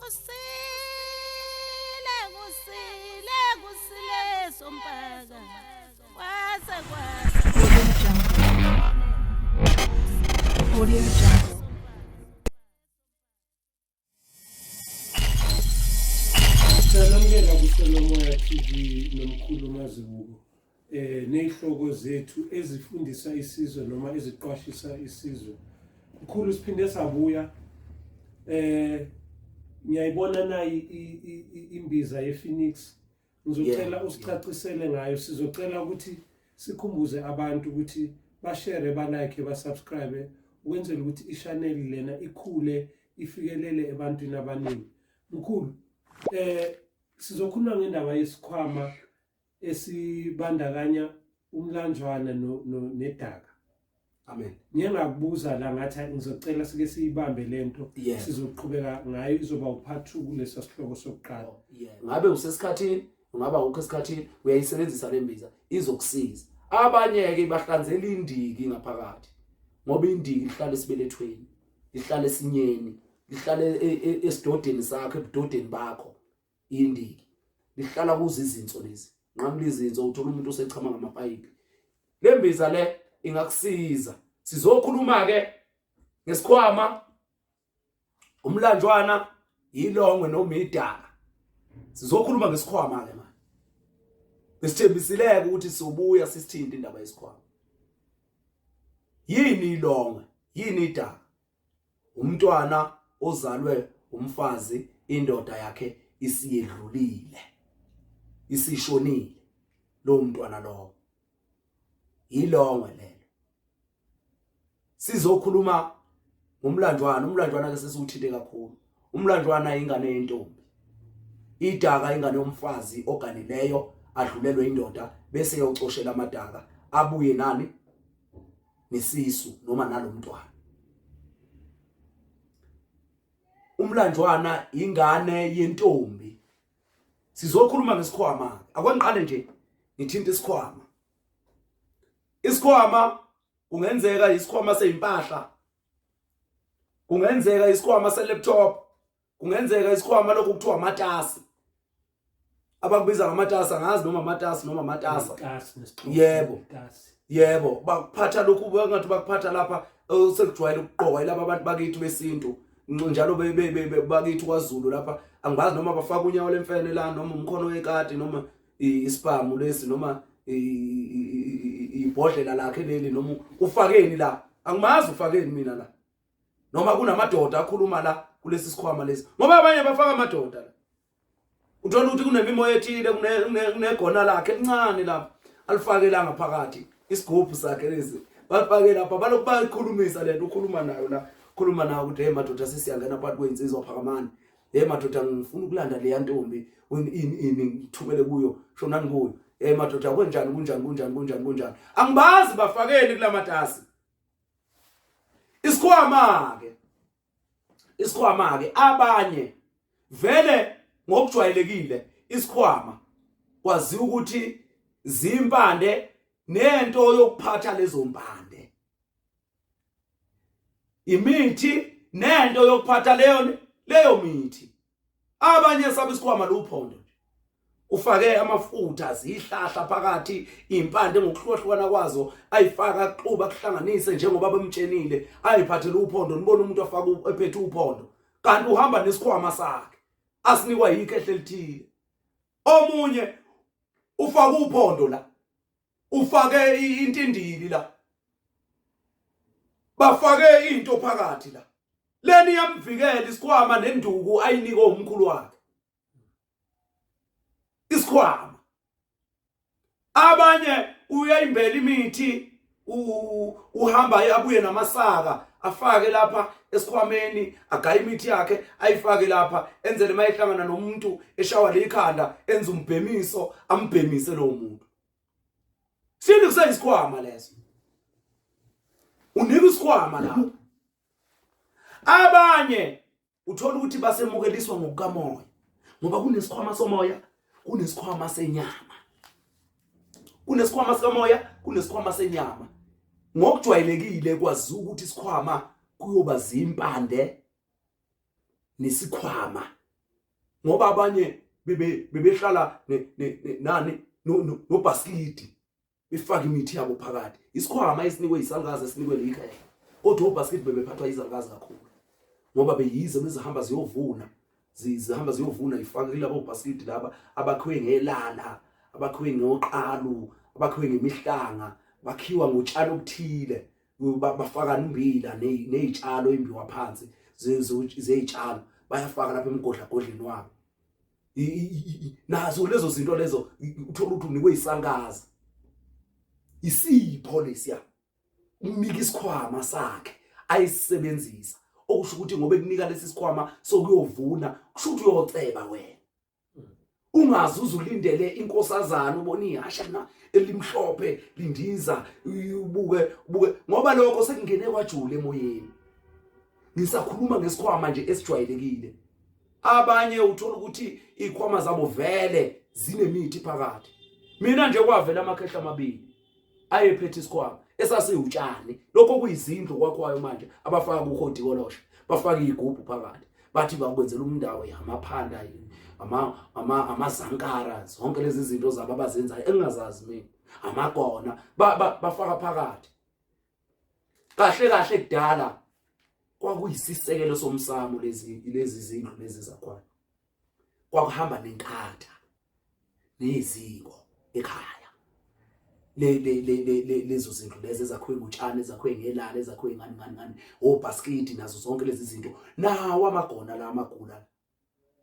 Kusile kusile kusile sompaka kwase kwase. Audio Jungle. Audio Jungle. Siyanamukela kuSelomoya TV nomkhulu Mazibuko nezihloko zethu ezifundisa isizwe noma eziqwashisa isizwe. Mkhulu siphinde sabuya ngiyayibona nayi imbiza yePhoenix. Ngizocela usicacisele ngayo. Sizocela ukuthi sikhumbuze abantu ukuthi bashare, balike, basubscribe ukwenzela ukuthi i-channel lena ikhule ifikelele ebantwini abaningi. Mkhulu, sizokhuluma ngendaba yesikhwama esibandakanya umlanjwana nedaka. Amen. Ngiye ngakubuza la ngathi ngizocela sike siyibambe lento, sizoqhubeka ngayo, izoba upart 2 kulesa sihloko sokuqala. Ngabe usesikhathini, ungaba ukho esikhathini, uyayisebenzisa le mbiza, izokusiza. Abanye ke bahlanzela indiki ngaphakathi, ngoba indiki ihlala esibelethweni, ihlala esinyeni, ihlala esidodeni sakho, ebudodeni bakho. Indiki lihlala kuzo izinso lezi, nqamula izinso, uthola umuntu osechama ngamapayipi. Le mbiza le ingakusiza. Sizokhuluma ke ngesikhwama, umlanjwana, ilongwe noma idaka. Sizokhuluma ngesikhwama ke manje. Besithembisileke ukuthi sizobuya sisithinte indaba yesikhwama. Yini ilongwe? Yini idaka? Umntwana ozalwe umfazi, indoda yakhe isiyedlulile, isishonile, lo mntwana lowo yilongwe lelo. Sizokhuluma ngomlanjwana. Umlanjwana ke sesiwuthinte kakhulu. Umlanjwana ingane yentombi, idaka ingane yomfazi oganileyo adlulelwe indoda, bese eyocoshela amadaka abuye nani nesisu noma nalomntwana. Umlanjwana ingane yentombi. Sizokhuluma ngesikhwama. Akwangiqale nje ngithinta isikhwama. Isikhwama kungenzeka isikhwama sezimpahla, kungenzeka isikhwama se-laptop, kungenzeka isikhwama lokhu kuthiwa amatasi, abakubiza ngamatasi, angazi noma amatasi noma amatasa. Itasi nesiXhosa. Yebo. Itasi. Yebo, bakuphatha lokhu bangathi bakuphatha lapha sekujwayele ukuqokwa yilaba abantu bakithi besintu njalo bakithi kwaZulu lapha. Angibazi noma bafaka unyawo lemfene la, noma umkhono wekati, noma isibhamu lesi, noma ibhodlela lakhe leli, noma ufakeni la, angimazi ufakeni mina la, noma kunamadoda akhuluma la kulesi sikhwama lesi, ngoba abanye bafaka amadoda la. Uthola ukuthi kunemimoya ethile, kunegona lakhe elincane lapha alifake la ngaphakathi, isigubhu sakhe lesi bafake lapha, balokhu bayikhulumisa lento, ukhuluma nayo la, khuluma nayo ukuthi hey madoda, sesiyangena phakathi kwensizwa, phakamani. Hey madoda, ngifuna ukulanda leya ntombi, ini ini, ngithumele kuyo, shonani kuyo. Hey madoda, kunjani kunjani kunjani kunjani kunjani, angibazi bafakeni kulamatasi. Isikhwama ke, isikhwama ke abanye vele ngokujwayelekile isikhwama kwaziwa ukuthi zimpande nento yokuphatha lezo mpande, imithi nento yokuphatha leyo mithi. Abanye sabe isikhwama luphondo nje, ufake amafutha, zihlahla phakathi, impande ngokuhlukahlukana kwazo, ayifaka axuba kuhlanganise njengoba bemtshenile, ayiphathele uphondo. Nibona umuntu afaka ephethe uphondo, kanti uhamba nesikhwama sakhe asinikwa yikhehle elithile. Omunye ufaka uphondo la, ufake intindili la, bafake into phakathi la, leni iyamvikela isikhwama nenduku ayinikwe umkhulu wakhe isikhwama. Abanye uyayimbela imithi, uhamba abuye namasaka, afake lapha esikhwameni, agaye imithi yakhe ayifake lapha, enzele mayehlangana nomuntu eshawa lekhanda, enza umbhemiso, ambhemise lowo muntu. Sini kuseyisikhwama leso, unika isikhwama lapho. Abanye uthola ukuthi basemukeliswa ngokukamoya, ngoba kunesikhwama somoya, kunesikhwama senyama, kunesikhwama sikamoya, kunesikhwama senyama. Ngokujwayelekile kwaziwa ukuthi isikhwama kuyoba zimpande nesikhwama. Ngoba abanye bebe bebehlala nani nobhasikidi befaka imithi yabo phakathi. Isikhwama esinikwe isalukazi esinikwe likhehla. Kodwa obhasikidi bebephathwa izalukazi kakhulu. Ngoba beyize bezihamba ziyovuna zihamba ziyovuna ifake kulabo bhasikidi laba abakhiwe ngelala abakhiwe ngoqalu abakhiwe ngemihlanga bakhiwa ngotshani obuthile bafaka imbila nezitshalo imbiwa phansi zezitshalo bayafaka lapha emgodlagodleni wabo nazo lezo zinto lezo uthola ukuthi unikwe isankazi isipho lesiya umnika isikhwama sakhe ayisebenzisa okusho ukuthi ngoba ekunika lesi sikhwama sokuyovuna kusho ukuthi uyoceba wena ungazi uzulindele inkosazana ubona ihasha na elimhlophe lindiza ubuke ubuke ngoba lokho sekungene kwajula emoyeni ngisakhuluma ngesikhwama nje esijwayelekile abanye uthola ukuthi ikhwama zabo vele zinemithi phakathi mina nje kwavela amakhehla amabili ayephethe isikhwama esasiwutshani lokho kuyizindlu kwakwayo manje abafaka kukho odikoloshe bafaka izigubhu phakathi bathi bakwenzela umndawo yamaphanda ama ama amazankara zonke lezi zinto zabo abazenzayo engingazazi mina amagona bafaka phakathi kahle kahle kudala kwakuyisisekelo somsamo lezi lezi zindlu lezi zakhona kwakuhamba nenkatha neziko ekhaya le le le lezo zindlu lezi ezakhiwe ngotshani ezakhiwe ngelala ezakhiwe ngani ngani ngani obhasikidi nazo zonke lezi zinto nawo amagona la amagula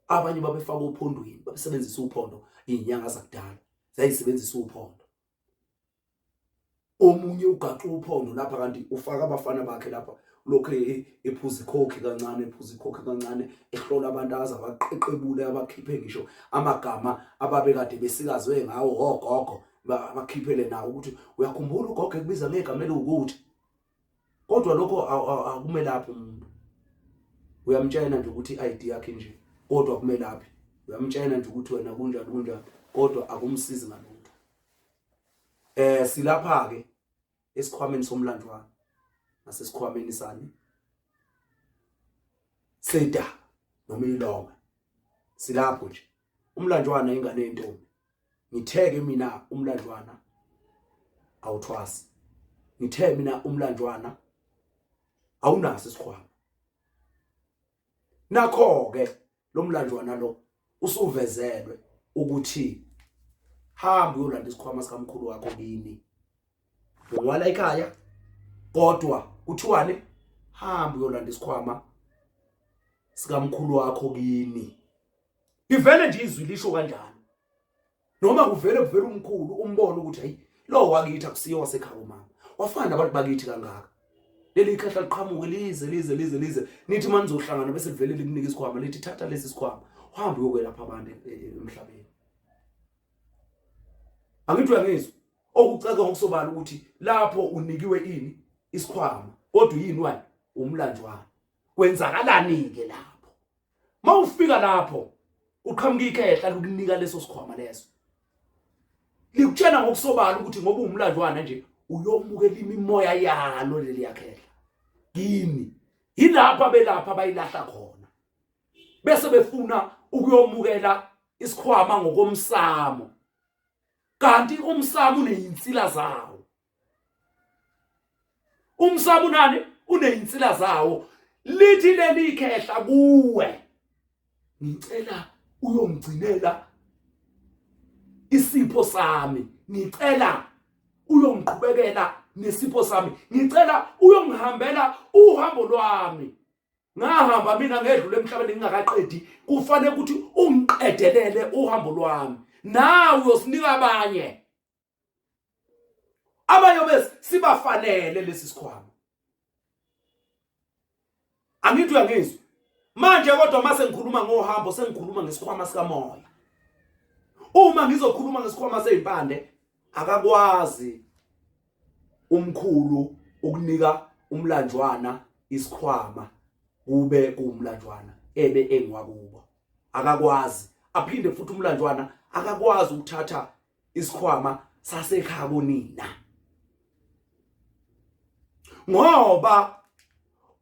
abanye babefaka uphondweni babesebenzisa uphondo izinyanga zakudala zayisebenzisa uphondo omunye ugaxa uphondo lapha kanti ufaka abafana bakhe lapha lokho e, ephuza ikhokhi kancane ephuza ikhokhi kancane ehlola abantu aze abaqeqebule abakhiphe ngisho amagama ababekade besikazwe ngawo ogogo abakhiphele nawo ukuthi uyakhumbula ugogo ekubiza ngegama eliwukuthi kodwa lokho akumelaphi umuntu uyamtshena nje ukuthi i-ID yakhe nje kodwa akumelaphi uyamtshena nje ukuthi wena kunjani kunjani kodwa akumsizi ngalutho Eh silapha ke esikhwameni somlanjwana nasesikhwameni sani sedaka noma ilonga silapho nje umlanjwana ingane yentombi ngitheke mina umlanjwana awuthwasi ngithe mina umlanjwana awunaso isikhwama nakho ke lo mlanjwana lo usuvezelwe ukuthi hamba uyolanda isikhwama sikamkhulu wakho kini ungwala ekhaya kodwa kuthiwane hamba uyolanda isikhwama sikamkhulu wakho kini livele nje izwi lisho kanjalo noma kuvele kuvele umkhulu umbone ukuthi hayi lo wakithi akusiyo wasekhaya mama wafana nabantu bakithi kangaka leli khehla liqhamuke lize lize lize lize nithi uma nizohlangana bese livele likunika isikhwama lithi thatha lesi sikhwama uhambe uyokwelapha abantu e, e, emhlabeni angithi uyangizwa okucaca ngokusobala ukuthi lapho unikiwe ini isikhwama kodwa yini wani umlanjwana kwenzakalani-ke lapho Mawufika lapho uqhamuka ikhehla lokunika leso sikhwama leso. Likutshena ngokusobala ukuthi ngoba uwumlanjwana nje uyomukela imimoya yalo leli yakhehla. Kini yilapho abelapha abayilahla khona. Bese befuna ukuyomukela isikhwama ngokomsamo. Kanti umsamo unezinsila zawo. Umsamo unani? Unezinsila zawo. Lithi leli khehla kuwe. Ngicela uyongigcinela isipho sami. Ngicela uyongiqhubekela nesipho sami. Ngicela uyongihambela uhambo lwami. Ngahamba mina ngedlula emhlabeni ngingakaqedi. Kufanele ukuthi ungiqedelele uhambo lwami. Nawe uyosinika abanye. Abayobe sibafanele lesi sikhwama. Angithi uyangizwa. Manje kodwa mase ngikhuluma ngohambo sengikhuluma ngesikhwama sikamoya. Uma ngizokhuluma ngesikhwama sezimpande akakwazi umkhulu ukunika umlanjwana isikhwama kube kuwumlanjwana ebe engwakubo akakwazi aphinde futhi umlanjwana akakwazi ukuthatha isikhwama sasekhaya konina ngoba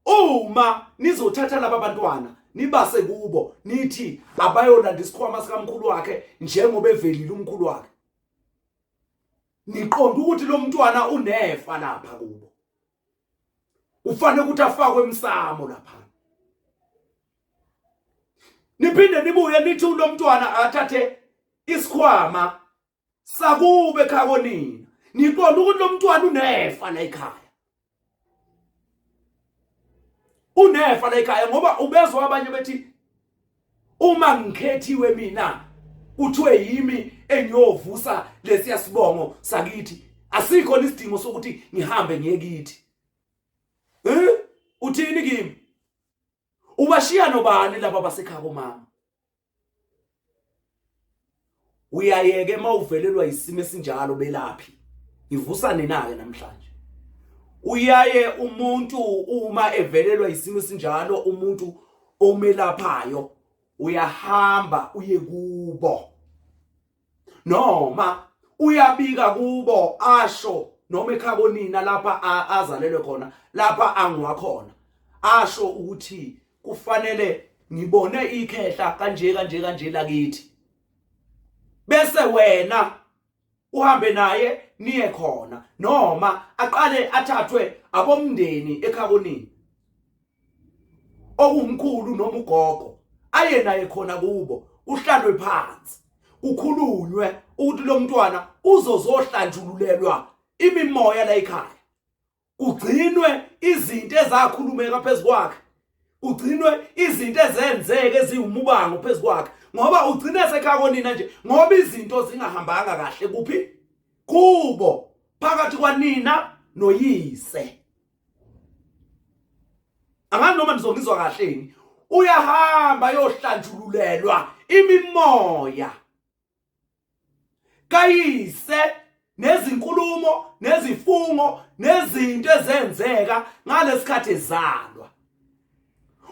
Uma nizothatha laba bantwana nibase kubo nithi abayolanda isikhwama sikamkhulu wakhe njengoba evelile umkhulu wakhe, niqonda ukuthi lo mntwana unefa lapha kubo, ufanele ukuthi afakwe emsamo lapha. Niphinde nibuye nithi lo mntwana athathe isikhwama sakube ekhaya konina, niqonda ukuthi lo mntwana unefa la ekhaya, unefa la ekhaya, ngoba ubezwa abanye bethi uma ngikhethiwe mina kuthiwe yimi engiyovusa lesiya sibongo sakithi, asikho isidingo sokuthi ngihambe ngiye kithi. Eh, uthini kimi? Ubashiya nobani laba basekhaya komama? Uyayeke uma uvelelwa isimo esinjalo belaphi. Ngivusa nina-ke namhlanje. Uyaye umuntu uma evelelwa isimo esinjalo, umuntu omelaphayo uyahamba uye kubo, noma uyabika kubo, asho noma ekhabonina lapha azalelwe khona, lapha angiwakhona, asho ukuthi kufanele ngibone ikhehla kanje kanje kanje lakithi, bese wena uhambe naye niye khona, noma aqale athathwe abomndeni ekhabonini okuwumkhulu noma ugogo, aye naye khona kubo, kuhlalwe phansi kukhulunywe ukuthi lo mntwana uzozohlanjululelwa imimoya la ekhaya, kugcinwe izinto ezakhulumeka phezu kwakhe, kugcinwe izinto ezenzeke eziwumubango phezu kwakhe, ngoba ugcine sekhaya konina nje ngoba izinto zingahambanga kahle kuphi kubo phakathi kwanina noyise. Angazi noma nizongizwa kahle yini. Uyahamba yohlanjululelwa imimoya kayise nezinkulumo nezifungo nezinto ezenzeka ngalesikhathi ezalwa.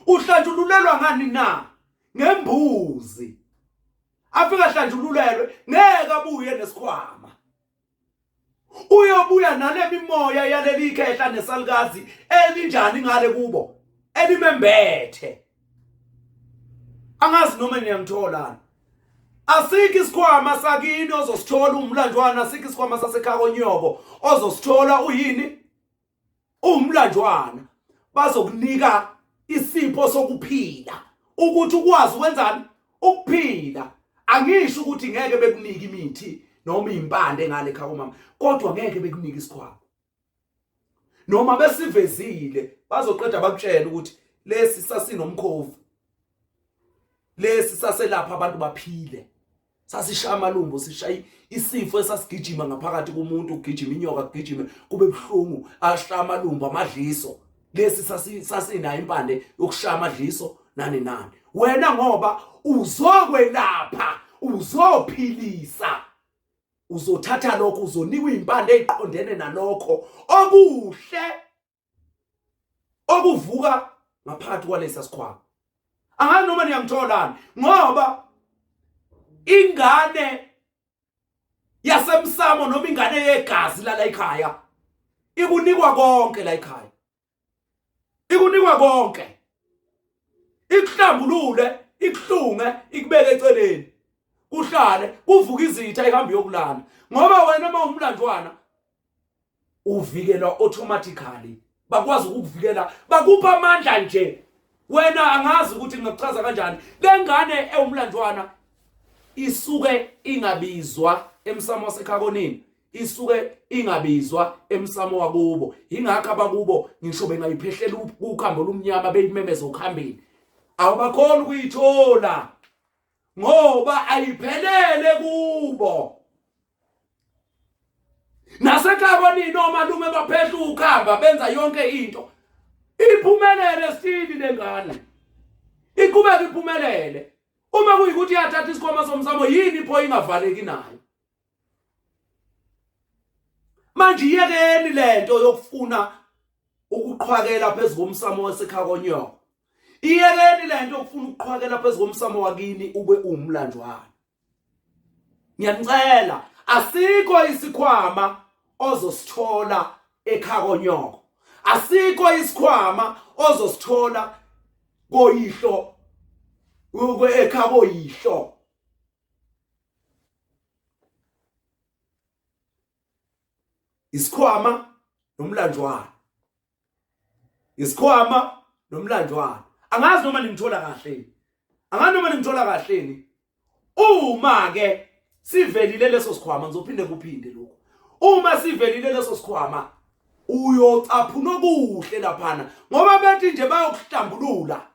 Uhlanjululelwa ngani na? Ngembuzi. Afika ahlanjululelwe, ngeke abuye nesikhwama. Uyobuya nale mimoya yaleli khehla nesalukazi elinjani ngale kubo, elimembethe. Angazi noma niyangithola. Asikho isikhwama sakini ozosithola umlanjwana, asikho isikhwama sasekhaya konyoko ozosithola uyini? Umlanjwana. Bazokunika isipho sokuphila ukuthi ukwazi ukwenzani? Ukuphila. Angisho ukuthi ngeke bekunike imithi noma impande ngale ekhaya komama, kodwa ngeke bekunike isikhwama. Noma besivezile bazoqeda bakutshela ukuthi lesi sasinomkhovu, lesi saselapha abantu baphile, sasishaya amalumbo, sishaya isifo esasigijima ngaphakathi kumuntu, kugijima inyoka, kugijime kube buhlungu, ashaya amalumbo, amadliso. Lesi sasinayo impande yokushaya amadliso nani nani. Wena ngoba uzokwelapha, uzophilisa, uzothatha lokho, uzonikwa impande eziqondene nalokho okuhle okuvuka ngaphakathi kwalesa sikhwama. Angazi noma niyangitholani, ngoba ingane yasemsamo noma ingane yegazi lala ekhaya ikunikwa konke la ekhaya, ikunikwa konke, ikuhlambulule, ikuhlunge, ikubeke eceleni, kuhlale kuvuka izitha ihambe yokulala, ngoba wena uma umlanjwana uvikelwa automatically, bakwazi ukukuvikela, bakupha amandla nje. Wena angazi ukuthi ngingakuchaza kanjani, le ngane ewumlanjwana isuke ingabizwa emsamo wasekhakonini, isuke ingabizwa emsamo wakubo. Ingakho abakubo ngisho bengayiphehlela ukhambo olumnyama beyimemeza ukhambeni, awubakhona ukuyithola ngoba ayiphelele kubo. Nasekhaya kwanini omalume baphehla ukhamba, benza yonke into iphumelele sili lengane, iqhubeka iphumelele. Uma kuyikuthi iyathatha isikhwama somsamo, yini pho ingavaleki nayo? Manje iyekeni lento yokufuna ukuqhwakela phezu komsamo wasekhaya konyoko. Iyekeni lento yokufuna ukuqhwakela phezu komsamo wakini ube uwumlanjwana. Ngiyanicela, asikho isikhwama ozosithola ekhaya konyoko. Asikho isikhwama ozosithola koyihlo ekhabo yihlo. Isikhwama nomlanjwana. Isikhwama nomlanjwana. Angazi noma ningithola kahle. Angazi noma ningithola kahle ni. Uma ke sivelile leso sikhwama ngizophinde kuphinde lokho. Uma sivelile leso sikhwama uyocaphuna okuhle laphana ngoba bethi nje bayokuhlambulula.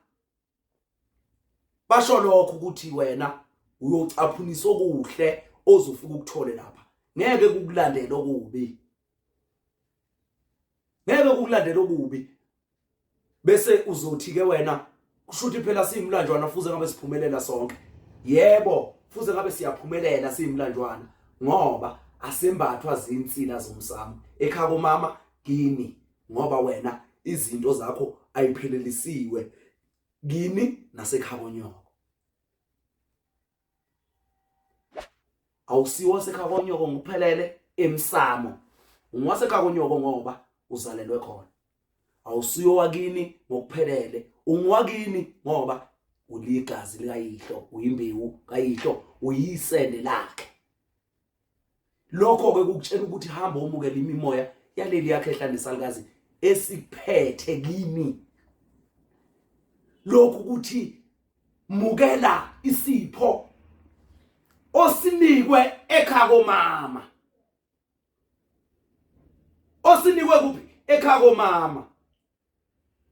Basho lokho ukuthi wena uyocaphunisa okuhle ozofika ukuthole lapha. Ngeke kukulandele okubi. Ngeke kukulandele okubi. Bese uzothi ke wena kushuthi phela siyimlanjwana fuze ngabe siphumelela sonke. Yebo, fuze ngabe siyaphumelela siyimlanjwana ngoba asembathwa zinsila zomsamo ekhaya komama kini ngoba wena izinto zakho ayiphelelisiwe kini nasekhaya konyoko. Awusiwo wasekhaya konyoko ngokuphelele emsamo. Ungowasekhaya konyoko ngoba uzalelwe khona. Awusiwo wakini ngokuphelele, ungowakini ngoba uligazi likayihlo, uyimbewu kayihlo, uyisende lakhe. Lokho ke kukutshela ukuthi hamba omukela imimoya yaleli yakhe ehlanesalukazi esikuphethe kimi. Lokhu ukuthi mukela isipho osinikwe ekhaya komama. Osinikwe kuphi? Ekhaya komama.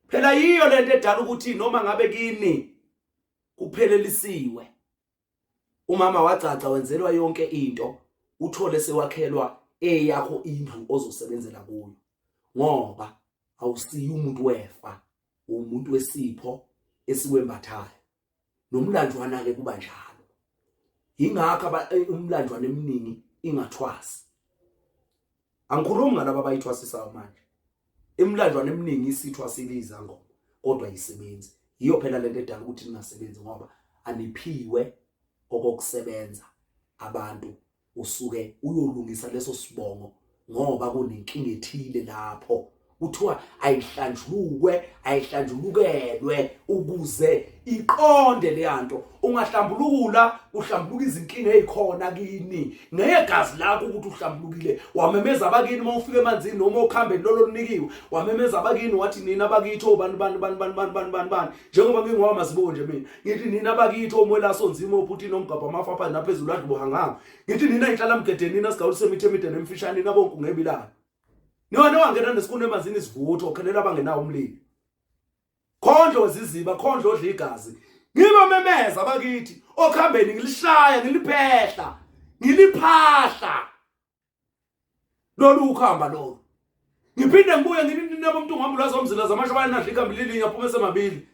Phela yiyo lento edala ukuthi noma ngabe kini kuphelelisiwe Umama wagcagca wenzelwa yonke into uthole sewakhelwa eyakho indlu ozosebenzela kuyo ngoba awusiyi umuntu wefa umuntu wesipho esikwembathayo nomlanjwana ke kuba njalo yingakho eh, umlanjwana eminingi ingathwasi angikhulumi ngalaba abayithwasisayo manje imilanjwana eminingi isithwasile izangoma kodwa ayisebenzi yiyo phela lento edala ukuthi ningasebenzi ngoba aniphiwe okokusebenza abantu usuke uyolungisa leso sibongo ngoba kunenkinga ethile lapho kuthiwa ayihlanjulukwe ayihlanjulukelwe ukuze iqonde leyanto ungahlambulukula uhlambuluka izinkinga ezikhona kini ngegazi lakho ukuthi uhlambulukile wamemeza abakini uma ufika emanzini noma okhambeni lolo lunikiwe wamemeza abakini wathi nina abakithi obani bani bani bani bani bani bani bani njengoba ngingowamazibuko nje mina ngithi nina abakithi omwelaso onzima ophutini omgabha amafapha naphezulu adla ubuhanganga ngithi nina inhlala mgedeni nina sigawuli semithi emide nemfishane nina bonke ungebilana Niwa wangena nesikhuni emanzini isivutho okhelela abangenawo umlilo. Khondlo ziziba khondlo odla igazi. Ngibamemeza bakithi okhambeni ngilishaya ngiliphehla ngiliphahla. Lolu ukhamba lolu. Ngiphinde ngibuye ngithi nina bomuntu ngihambula zomzila zamasho bayanadla ikhambi lilinye aphume semabili.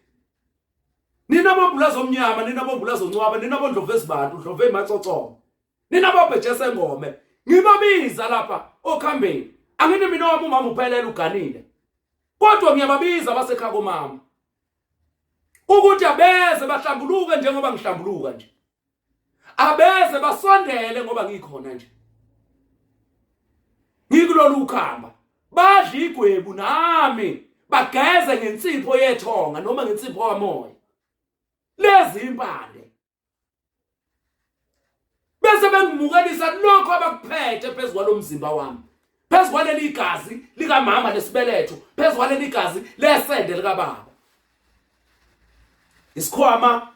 Nina bombula zomnyama nina bombula zoncwaba nina bondlovu ezibantu ndlovu emacocomo. Nina bobheje sengome ngibabiza lapha okhambeni angithi mina wami umama uphelele uganile kodwa ngiyababiza abasekhaya komama ukuthi abeze bahlambuluke njengoba ngihlambuluka nje abeze basondele ngoba ngikhona nje ngikulolu ukhamba badla igwebu nami bageze ngensipho yethonga noma ngensipho kamoya lezi impande bese bengimukelisa lokho abakuphethe phezu kwalomzimba wami phezu kwaleli gazi likamama lesibeletho phezu kwaleli gazi lesende likababa isikhwama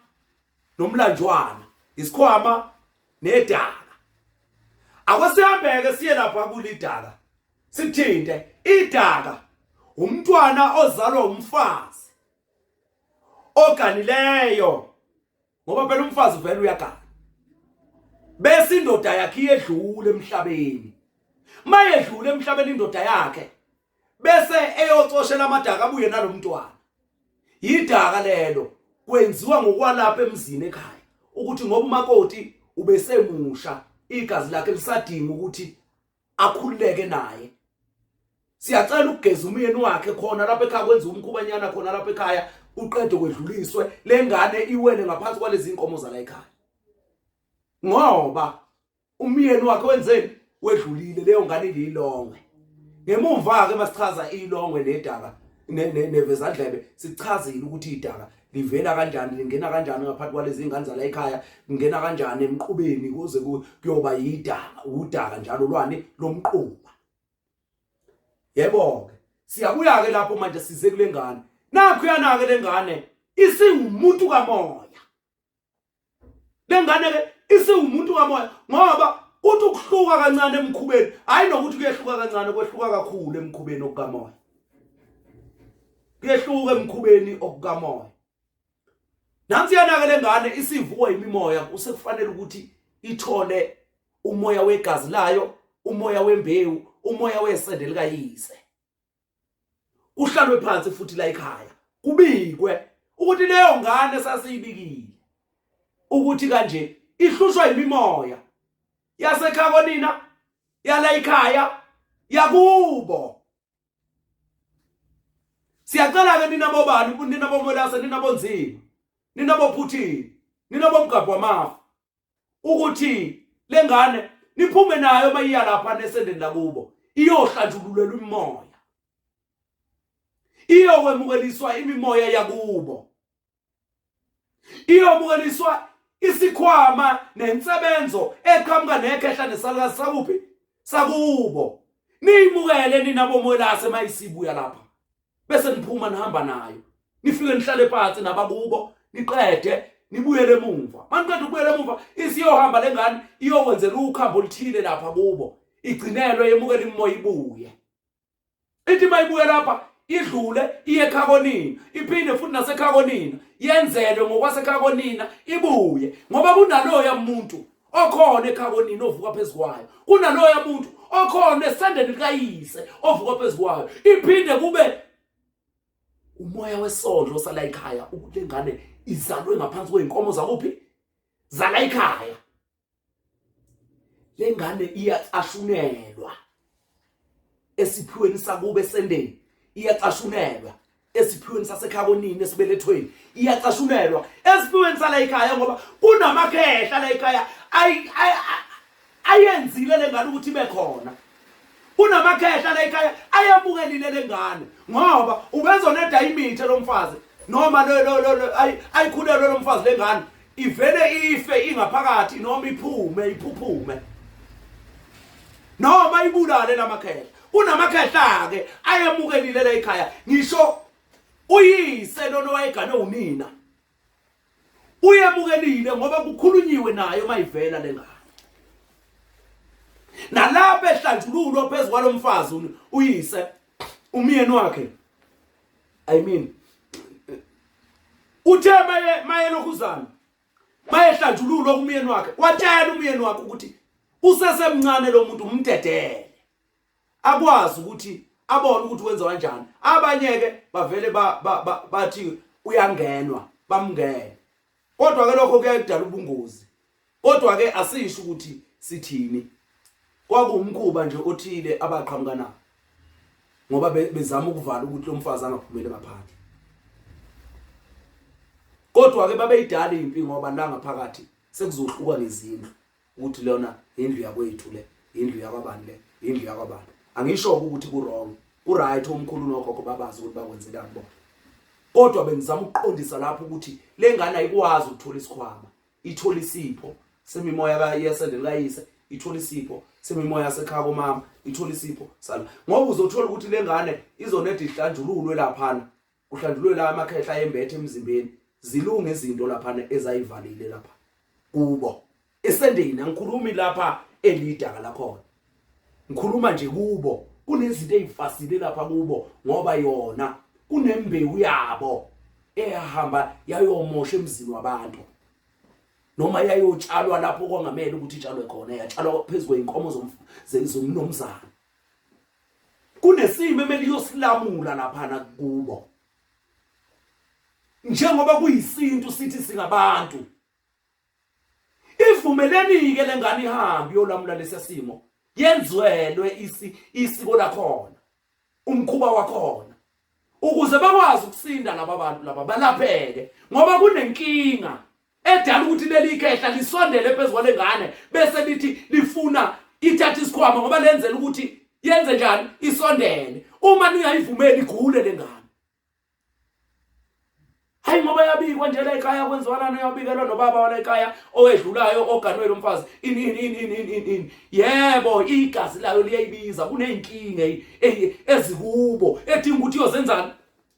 nomlanjwana isikhwama nedaka akwesihambeke siye lapha kulidaka sithinte idaka umntwana ozalwa umfazi oganileyo ngoba phela umfazi vele uyagana bese indoda yakhe iyedlula emhlabeni mayedlula emhlabeni indoda yakhe bese eyocoshela amadaka abuye nalomntwana yidaka lelo kwenziwa ngokwalapha emzini ekhaya ukuthi ngoba umakoti ubesemusha igazi lakhe lisadinga ukuthi akhululeke naye siyacela ukugeza umyeni wakhe khona lapha ekhaya kwenziwa umkhubanyana khona lapha ekhaya uqede kwedluliswe lengane iwele ngaphansi kwalezi inkomo zala ekhaya ngoba umyeni wakhe wenzeni wedlulile leyo ngane ililongwe. Ngemumva ke masichaza ilongwe nedaka nevezandlebe sichazile ukuthi idaka livela kanjani lingena kanjani ngaphansi kwalezi ingane zala ekhaya lingena kanjani emqubeni kuze kuyoba yidaka udaka njalo lwani lomquba yebo ke siyabuya ke lapho manje size kule ngane nakho yana ke lengane isingumuntu kamoya lengane ke isiwumuntu kamoya ngoba kuthi ukuhluka kancane emkhubeni hayi nokuthi kuyehluka kancane kwehluka kakhulu emkhubeni okukamoya kuyehluka emkhubeni okukamoya nansi yana ke lengane isivukwa imimoya usekufanele ukuthi ithole umoya wegazi layo umoya wembewu umoya wesende likayise kuhlalwe phansi futhi la ekhaya kubikwe ukuthi leyo ngane sasiyibikile ukuthi kanje ihlushwa yimimoya yasekhaya konina yala ekhaya yakubo siyacela ke nina bobani nina bomolase nina bonzima nina bophuthini nina bomgabho wamafa ukuthi lengane niphume nayo mayiya lapha nesendeni lakubo iyohlanjululelwa imimoya iyokwemukeliswa imimoya yakubo iyomukeliswa isikhwama nensebenzo eqhamuka nekhehla nesalukazi sakuphi sakubo niyimukele nina bomwelase mayisibuya lapha bese niphuma nihamba nayo nifike nihlale phansi nabakubo niqede nibuyele emumva maniqeda ukubuyela emumva isiyohamba lengane iyokwenzela ukhambo oluthile lapha kubo igcinelwe yemukele imimoya ibuye ithi mayibuye lapha idlule iye ekhakonina iphinde futhi nasekhakonina yenzelwe ngokwasekhakonina ibuye ngoba kunaloya muntu okhona ekhakonina ovuka phezu kwayo kunaloya muntu okhona esandeni likayise ovuka phezu kwayo iphinde kube umoya wesondlo osala ekhaya ukuthi lengane izalwe ngaphansi kwey'nkomo zakuphi zala ekhaya lengane iyacashunelwa esiphiweni sakubo esendeni iyacashunelwa esiphiweni sasekhaya konini esibelethweni iyacashunelwa esiphiweni sala ekhaya ngoba kunamakhehla la ekhaya ayenzile lengane ukuthi ibe khona kunamakhehla la ekhaya ayamukelile lengane ngoba ubezoneda imithe lomfazi noma lo lo lo ayikhulelwe lomfazi lengane ivele ife ingaphakathi noma iphume iphuphume noma ibulale lamakhehla kunamakhehla ke ayemukelile la ekhaya ngisho uyise lona wayegane unina uyemukelile ngoba kukhulunyiwe naye uma ivela lengane nalapho ehlanjululwa phezu kwalomfazi uyise umyeni wakhe i mean uthe maye maye lokhuzana mayehlanjululwa kumyeni wakhe watshela umyeni wakhe ukuthi usesemncane lo muntu umdedele akwazi ukuthi abone ukuthi wenza kanjani abanye ke bavele bathi uyangenwa bamngene kodwa ke lokho kuyayidala ubungozi kodwa ke asisho ukuthi sithini kwakuwumkhuba nje othile abaqhamuka nawo ngoba bezama ukuvala ukuthi lo mfazi angaphumeli ngaphandle kodwa ke babeyidala impi ngoba la ngaphakathi sekuzohluka ngezindlu ukuthi lona indlu yakwethu le indlu yakwabani le indlu yakwabani angisho ukuthi ku wrong ku right omkhulu nogogo babazi ukuthi bakwenzelani bona kodwa bengizama ukuqondisa lapho ukuthi lengane ayikwazi ukuthola isikhwama ithola isipho semimoya kayesende likayise ithola isipho semimoya yasekhaya komama ithola isipho sala ngoba uzothola ukuthi lengane izoneda ihlanjululwe laphana kuhlanjululwe la amakhehla embethe emzimbeni zilunge izinto laphana ezayivalile lapha kubo esendeni angikhulumi lapha elidaka lakhona ngikhuluma nje kubo kunezinto ezifasile lapha kubo ngoba yona kunembewu yabo eyahamba yayomosha emzini wabantu noma yayotshalwa lapho kwangamele ukuthi itshalwe khona yatshalwa phezu kweyinkomo zomnumzane kunesimo emele iyosilamula laphana kubo njengoba kuyisintu sithi singabantu ivumeleni-ke le ngane ihambe iyolamula lesi simo yenziwelwe isiko lakhona umkhuba wakhona ukuze bakwazi ukusinda laba bantu laba balapheke ngoba kunenkinga edala ukuthi leli khehla lisondele phezu kwale ngane bese lithi lifuna ithathe isikhwama ngoba lenzela ukuthi Yenze njani? Isondele. Uma ningayivumeli igule lengane. Hayi ngoba yabikwa nje la ekhaya kwenziwalana uyabikelwa nobaba wala ekhaya owedlulayo oganwe lo mfazi ini ini ini ini ini ini yebo igazi layo liyayibiza kuneyinkinga ezikubo edinga ukuthi iyozenzani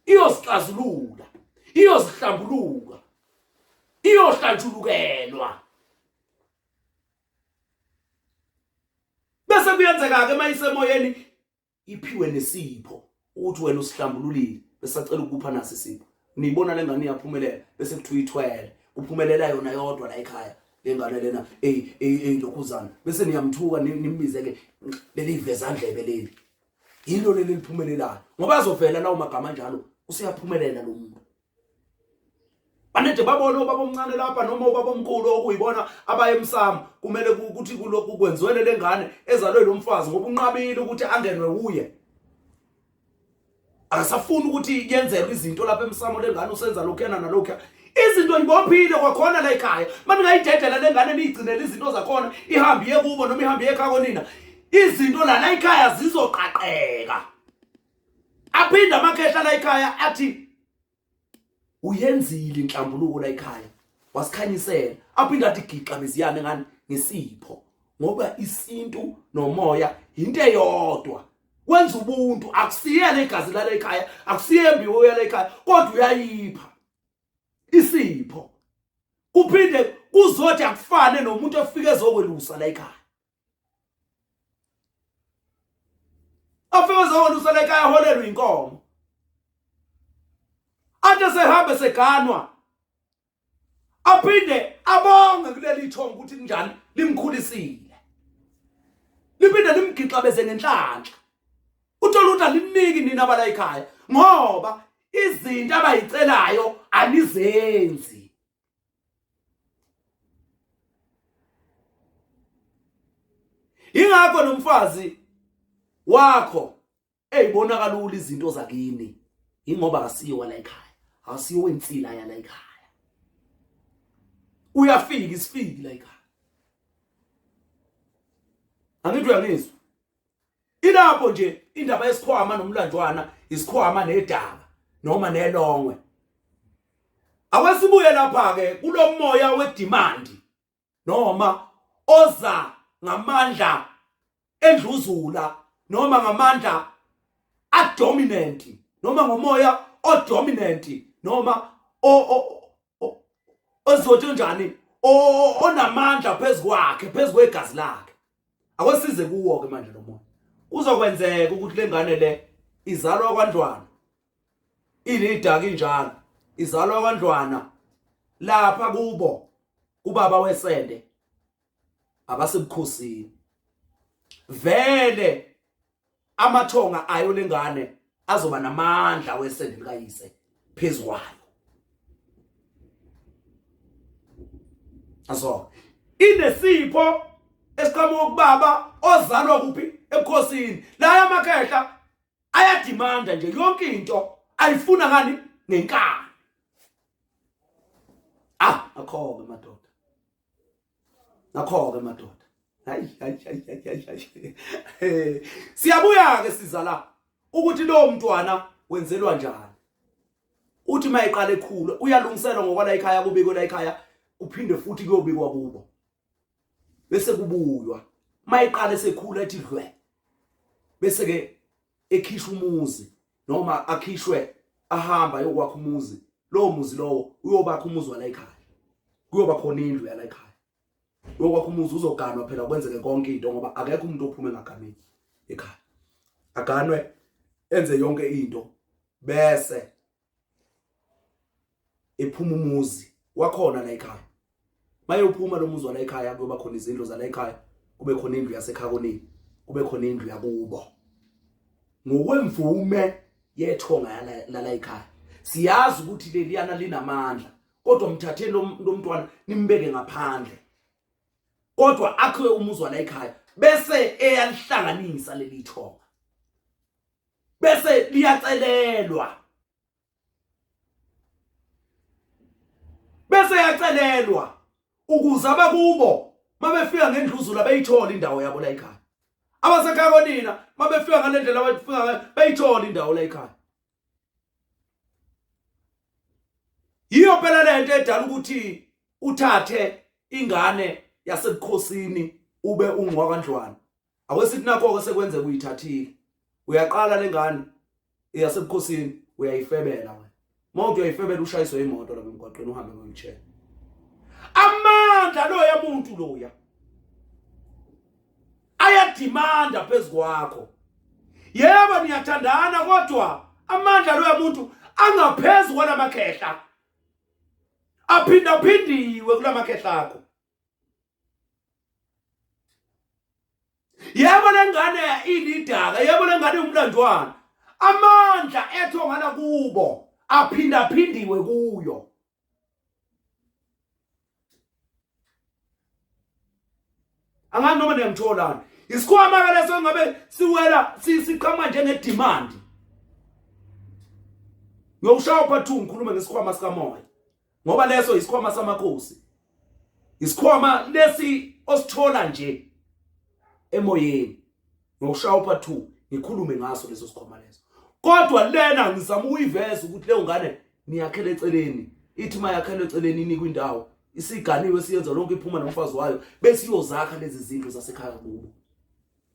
iyozixazulula iyozihlambuluka iyohlanjulukelwa bese kuyenzeka ke mayisemoyeni iphiwe nesipho ukuthi wena usihlambululile besacela ukupha nasi isipho niyibona lengane iyaphumelela bese kuthiwa ithwele kuphumelela yona yodwa la ekhaya lengane lena ey ey ey lokhuzana bese niyamthuka nimbize ke leli vezandlebe leli yilo leli liphumelelayo ngoba azovela lawo magama anjalo useyaphumelela lo muntu Banede babona ubaba omncane lapha noma ubaba omkhulu okuyibona abaye emsamo kumele ukuthi kulokhu kwenziwele lengane ezalwe lo mfazi ngoba unqabile ukuthi angenwe uye. Akasafuni ukuthi yenzelwe izinto lapha emsamo lengane usenza lokhuyana nalokhuya. Izinto nibophile kwakhona la ekhaya. Maningayidedela lengane niyigcinele izinto zakhona ihambe iye kubo noma ihambe iye ekhaya konina. Izinto la la ekhaya zizoqaqeka. Aphinde amakhehla la ekhaya athi uyenzile inhlambuluko la ekhaya wasikhanyisela aphinde athi gixa beziyane ngani ngesipho ngoba isintu nomoya into eyodwa wenza ubuntu akusiyena igazi lala ekhaya akusiye imbiwo yala ekhaya kodwa uyayipha isipho kuphinde kuzothi akufane nomuntu ofike ezokwelusa la ekhaya afike ezokwelusa la ekhaya aholelwe inkomo athi sehambe seganwa aphinde abonge kuleli thongo ukuthi kunjani limkhulisile liphinde limgixabeze ngenhlanhla uthola ukuthi aliniki nina abala ekhaya ngoba izinto abayicelayo anizenzi ingakho nomfazi wakho eyibona kalula izinto zakini ingoba akasiyo wala ekhaya akasiyo wensila yala ekhaya uyafika isifiki la ekhaya angithi uyangizwa ilapho nje indaba yesikhwama nomlanjwana isikhwama nedaba noma nelongwe awesibuye lapha ke kulomoya wedemand noma oza ngamandla endluzula noma ngamandla adominant noma ngomoya odominant noma ozothi njani onamandla phezukwakhe phezukwegazi lakhe akwesize kuwo ke manje lo moya kuzokwenzeka ukuthi lengane le izalwa kwandlwana ilidaka injalo izalwa kwandlwana lapha kubo kubaba wesende abasebukhosini vele amathonga ayo lengane azoba namandla wesende likayise phezukwayo aso inesipho esiqhamuka kubaba ozalwa kuphi ebukhosini la amakhehla ayadimanda nje yonke into ayifuna ngani ngenkani ah akho-ke madoda nakho-ke madoda hayi hayi hayi hayi hayi siyabuya ke siza la ukuthi lowo mntwana wenzelwa njani uthi mayeqala ekhula uyalungiselwa ngokwala ekhaya kubikwe la ekhaya kuphinde futhi kuyobikwa kubo bese kubuywa mayeqala esekhula ethi dlwe bese ke ekhishwa umuzi noma akhishwe ahamba ayokwakha umuzi lowo muzi lowo uyobakha umuzi wala ekhaya kuyoba khona indlu yala ekhaya uyokwakha umuzi uzoganwa phela kwenzeke konke into ngoba akekho umuntu ophuma engaganeli ekhaya aganwe enze yonke into bese ephuma umuzi wakhona la ekhaya mayophuma lo muzi wala ekhaya kuyoba khona izindlu zala ekhaya kube khona indlu yasekhaya konini kube khona indlu yakubo ngokwemvume yethonga lala ekhaya siyazi ukuthi leliyana linamandla kodwa mthatheni lo mntwana nimbeke ngaphandle kodwa akhiwe umuzi wala ekhaya bese eyalihlanganisa leli thonga bese liyacelelwa bese yacelelwa ukuze abakubo mabefika ngendluzula beyithola indawo yabo la ekhaya Abasekhaya konina mabefika ngalendlela abafika ngayo bayithola indawo la ekhaya. Yiyo phela lento edala ukuthi uthathe ingane yasebukhosini ube ungwakandlwana. Awesithi nakho ke sekwenzeka uyithathile. Uyaqala lengane eyasebukhosini uyayifebela wena. Mawuthi uyayifebela ushayiswe imoto lapha emgwaqeni uhambe nge-wheelchair. Amandla loya muntu loya ayadimanda phezu kwakho. Yebo niyathandana kodwa amandla loya muntu angaphezu kwalamakhehla. Aphindaphindiwe kulamakhehla akho. Yebo lengane ilidaka, yebo lengane umlandwana. Amandla ethongana kubo aphindaphindiwe kuyo. Angazi noma niyangitholani. Isikhwama ke leso ngabe siwela siqhamuka njenge demand. Ngiyowushaya part 2 ngikhulume ngesikhwama sikamoya. Ngoba leso isikhwama samakhosi. Isikhwama lesi osithola nje emoyeni. Ngokushaya part 2 ngikhulume ngaso leso sikhwama leso. Kodwa lena ngizama ukuyiveza ukuthi leyo ngane niyakhele eceleni. Ithi mayakhele eceleni inikwe indawo. Isiganiwe siyenza lonke iphuma nomfazi wayo bese iyozakha lezi zindlu zasekhaya kubo.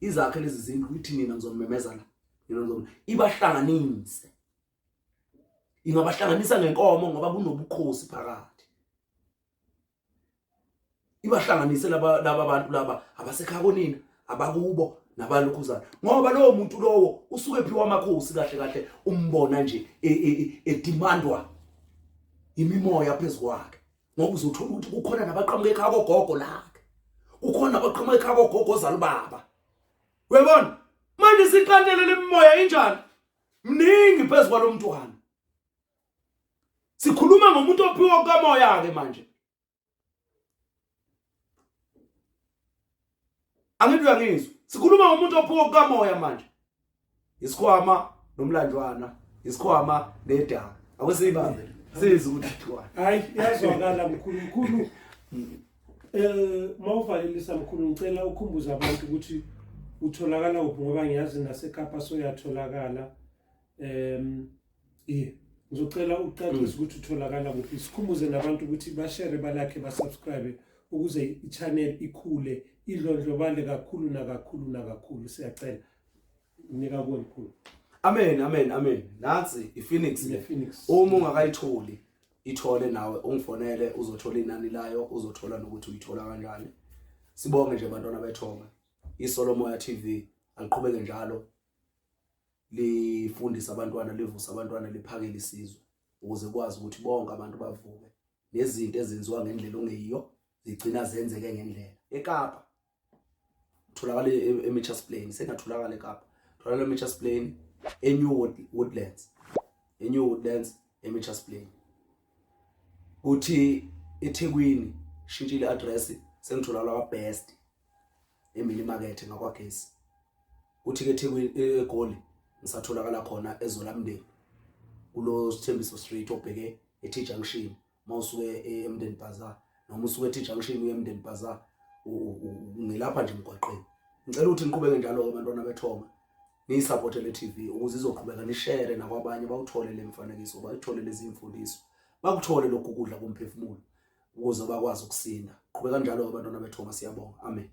Izakhe lezi zindlu ithi nina ngizonimemeza la. Nina ngizon ibahlanganise. Ingabahlanganisa ngenkomo ngoba kunobukhosi phakathi. Ibahlanganise laba laba bantu laba abasekhaya konina abakubo nabalokhuzana ngoba lowo muntu lowo usuke ephiwa amakhosi kahle kahle umbona nje e, e, e, edemandwa imimoya phezu kwakhe ngoba uzothola ukuthi kukhona nabaqhamuka ekhaya kogogo lakhe kukhona abaqhamuka ekhaya kogogo ozalubaba uyabona manje siqantelele imimoya injani mningi phezu kwalomntwana sikhuluma ngomuntu ophiwa kukamoya ke manje angithi uyangizwa sikhuluma ngomuntu ophiwa kukamoya manje isikhwama nomlanjwana isikhwama nedaka akusibambe sizwe ukuthi kuthiwa hayi iyazwakala mkhulu mkhulu eh mawuvalelisa mkhulu ngicela ukhumbuze abantu ukuthi utholakala kuphi ngoba ngiyazi naseKapa soyatholakala iye ngizocela ucacise ukuthi utholakala kuphi sikhumbuze nabantu ukuthi bashere balakhe basubscribe ukuze i-channel ikhule idlondlobale kakhulu nakakhulu nakakhulu siyacela nika kuwe mkhulu amen amen amen nansi iPhoenix le Phoenix uma ungakayitholi ithole nawe ungifonele uzothola inani layo uzothola nokuthi uyithola kanjani sibonge nje bantwana bethonga iSolomoya TV aliqhubeke njalo lifundise abantwana livuse abantwana liphakele isizwe ukuze kwazi ukuthi bonke abantu bavuke nezinto ezenziwa ngendlela ongeyiyo zigcina zenzeke ngendlela eKapa tholakala eMitchells Plain sengatholakala eKapa tholakala eMitchells Plain eNew Woodlands eNew Woodlands eMitchells Plain kuthi eThekwini shintshile address sengitholakala kwa Best emini market ngakwagesi kuthi ke eThekwini eGoli ngisatholakala khona eZolamndeni kulo Sithembiso Street obheke eT Junction mawusuke eMndeni Bazaar noma usuke eT Junction uye eMndeni Bazaar ngilapha nje emgwaqeni ngicela ukuthi niqhubeke njalo ke bantwana bethonga niyisupporte le TV ukuze izoqhubeka nishare nakwabanye bawuthole le mfanekiso bayithole lezi imfundiso bakuthole lokhu kudla komphefumulo ukuze bakwazi ukusinda qhubeka njalo ke bantwana bethonga siyabonga amen.